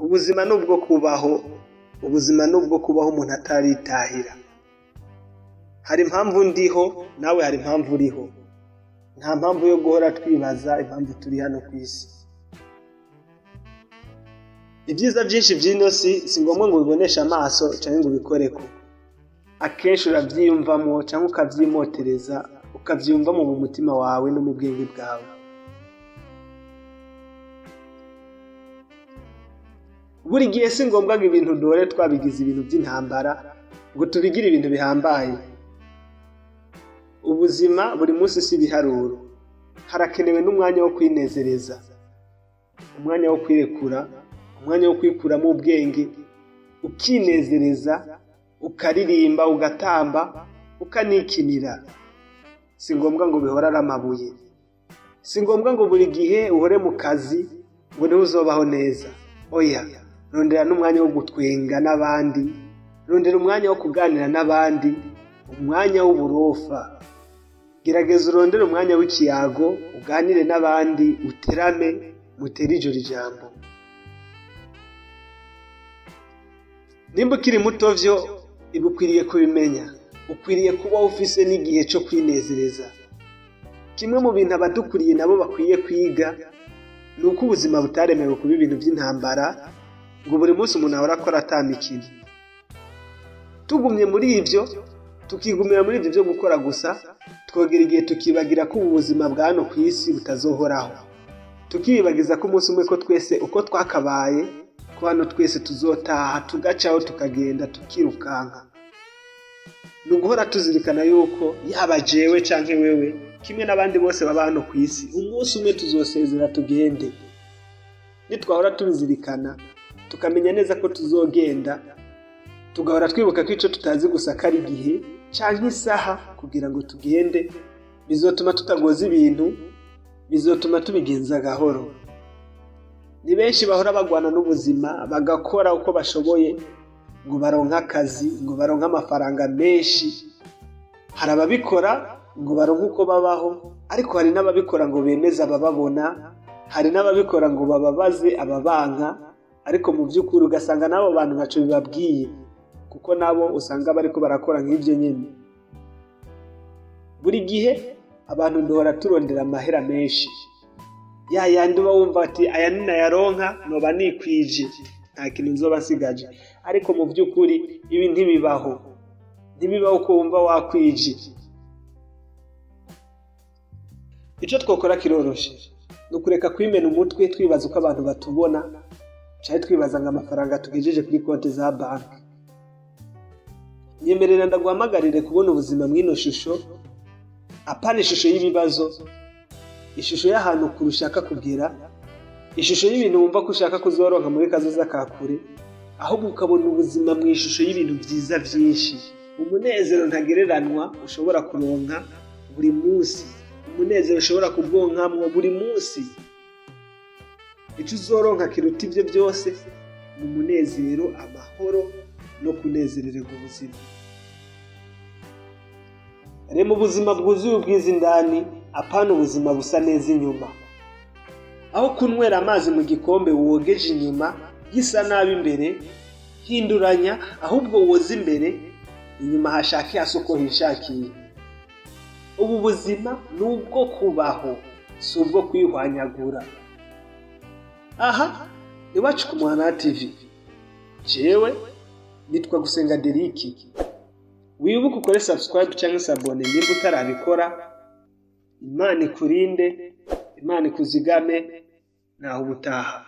Ubuzima ni ubwo kubaho, ubuzima ni ubwo kubaho umuntu ataritahira. Hari impamvu ndiho, nawe hari impamvu uriho. Nta mpamvu yo guhora twibaza impamvu turi hano ku isi. Ibyiza byinshi by'ino si, si ngombwa ngo ubiboneshe amaso cyangwa ngo ubikoreko. Akenshi urabyiyumvamo cyangwa ukabyimotereza, ukabyiyumvamo mu mutima wawe no mu bwenge bwawe. Buri gihe si ngombwa ngo ibintu duhore twabigize ibintu by'intambara, ngo tubigire ibintu bihambaye. Ubuzima buri munsi si ibiharuro. Harakenewe n'umwanya wo kwinezereza, umwanya wo kwirekura, umwanya wo kwikuramo ubwenge, ukinezereza, ukaririmba, ugatamba, ukanikinira. Si ngombwa ngo bihore ari amabuye. Si ngombwa ngo buri gihe uhore mu kazi ngo niho uzobaho neza. Oya, rondera n'umwanya wo gutwenga n'abandi, rondera umwanya wo kuganira n'abandi, umwanya w'uburofa. Gerageza urondere umwanya w'ikiyago, uganire n'abandi, uterame, mutere ijoro ijambo. Nimba ukiri muto vyo, ibi ukwiriye kubimenya. Ukwiriye kuba ufise n'igihe cyo kwinezereza. Kimwe mu bintu abadukuriye nabo bakwiye kwiga ni uko ubuzima butaremewe kuba ibintu by'intambara, ngo buri munsi umuntu ahora akora ata mikino. Tugumye muri ibyo, tukigumira muri ibyo byo gukora gusa, twogera igihe tukibagira ko ubu buzima bwa hano ku isi butazohoraho. Tukiyibagiza ko umunsi umwe ko twese uko twakabaye, ko hano twese tuzotaha, tugacaho, tukagenda, tukirukanka. Ni uguhora tuzirikana yuko yaba jewe canke wewe, kimwe n'abandi bose baba hano ku isi, umunsi umwe tuzosezera tugende. Nitwahora tubizirikana, tukamenya neza ko tuzogenda, tugahora twibuka ko ico tutazi gusa ko ari igihe canke isaha kugira ngo tugende, bizotuma tutagoza ibintu, bizotuma tubigenza gahoro. Ni benshi bahora bagwana n'ubuzima, bagakora uko bashoboye ngo baronke akazi, ngo baronke amafaranga menshi. Hari ababikora ngo baronke uko babaho, ariko hari n'ababikora ngo bemeze abababona, hari n'ababikora ngo bababaze ababanka, ariko mu by'ukuri ugasanga n'abo bantu ntaco bibabwiye, kuko nabo usanga bariko barakora nk'ivyo nyene. Buri gihe abantu duhora turondera amahera menshi, ya yandi uba wumva ati aya ninayaronka noba nikwije, nta kintu nzoba nsigaje. Ariko mu by'ukuri ibi ntibibaho, ntibibaho ko wumva wakwije. Ico twokora kiroroshe, ni ukureka kwimena umutwe twibaza uko abantu batubona, canke twibaza ngo amafaranga tugejeje kuri konti za banki. Nyemerera ndaguhamagarire kubona ubuzima mw'ino shusho, apana ishusho y'ibibazo, ishusho y'ahantu kure ushaka kugera, ishusho y'ibintu wumva ko ushaka kuzoronka muri kazoza ka kure, ahubwo ukabona ubuzima mu ishusho y'ibintu vyiza vyinshi, umunezero ntagereranwa ushobora kuronka buri munsi, umunezero ushobora kubwonkamwo buri munsi. Ico uzoronka kiruta ivyo byose ni umunezero, amahoro no kunezerererwa ubuzima. Rema ubuzima bwuzuye ubwiza indani, apana ubuzima busa neza inyuma. Aho kunywera amazi mu gikombe wogeje inyuma gisa nabi imbere, hinduranya, ahubwo woze imbere, inyuma hashake hasi uko hishakiye. Ubu buzima ni ubwo kubaho, si ubwo kwihwanyagura. Aha iwacu ku Muhana TV, jewe nitwa Gusenga Deriki. Wibuke ukore subscribe cyangwa s'abonner nimba utarabikora. Imana ikurinde, Imana ikuzigame, naho ubutaha.